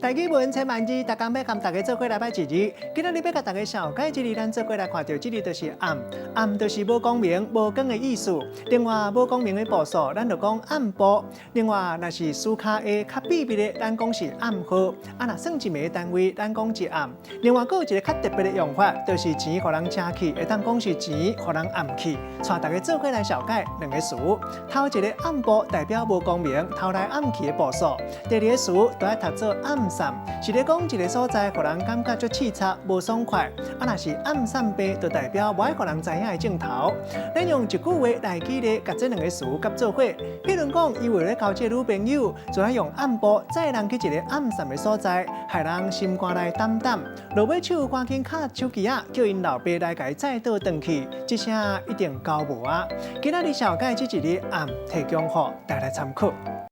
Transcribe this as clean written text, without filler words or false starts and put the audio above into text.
台語文千萬字，逐工欲佮大家做伙來擺一字。今仔日欲共大家紹介這字，咱做伙來看著這字就是暗，暗就是無光明、無光的意思。另外，無光明的步數，咱就講暗步。另外，若是私跤下較秘密的，咱講是暗號。啊，若算一暝單位，咱講一暗。另外，閣有一個較特別的用法，就是錢予人請去，會當講是錢予人暗去。帶大家做伙來紹介兩個詞。頭一个暗步代表無光明、偷來暗去的步數。第二个詞都愛讀做暗散，是咧講一个所在，予人感覺足刺插、無爽快。啊，若是暗散病，就代表無愛予人知影的症頭。咱用一句話來舉例，共這兩個詞佮做伙。譬如講，伊為了交這个女朋友，就愛用暗步載人去一个暗散的所在，害人心肝內膽膽。落尾手趕緊敲手機仔，叫𪜶老爸來共伊載倒轉去，這聲一定交無啊！今仔日紹介這一个暗，提供予大家參考。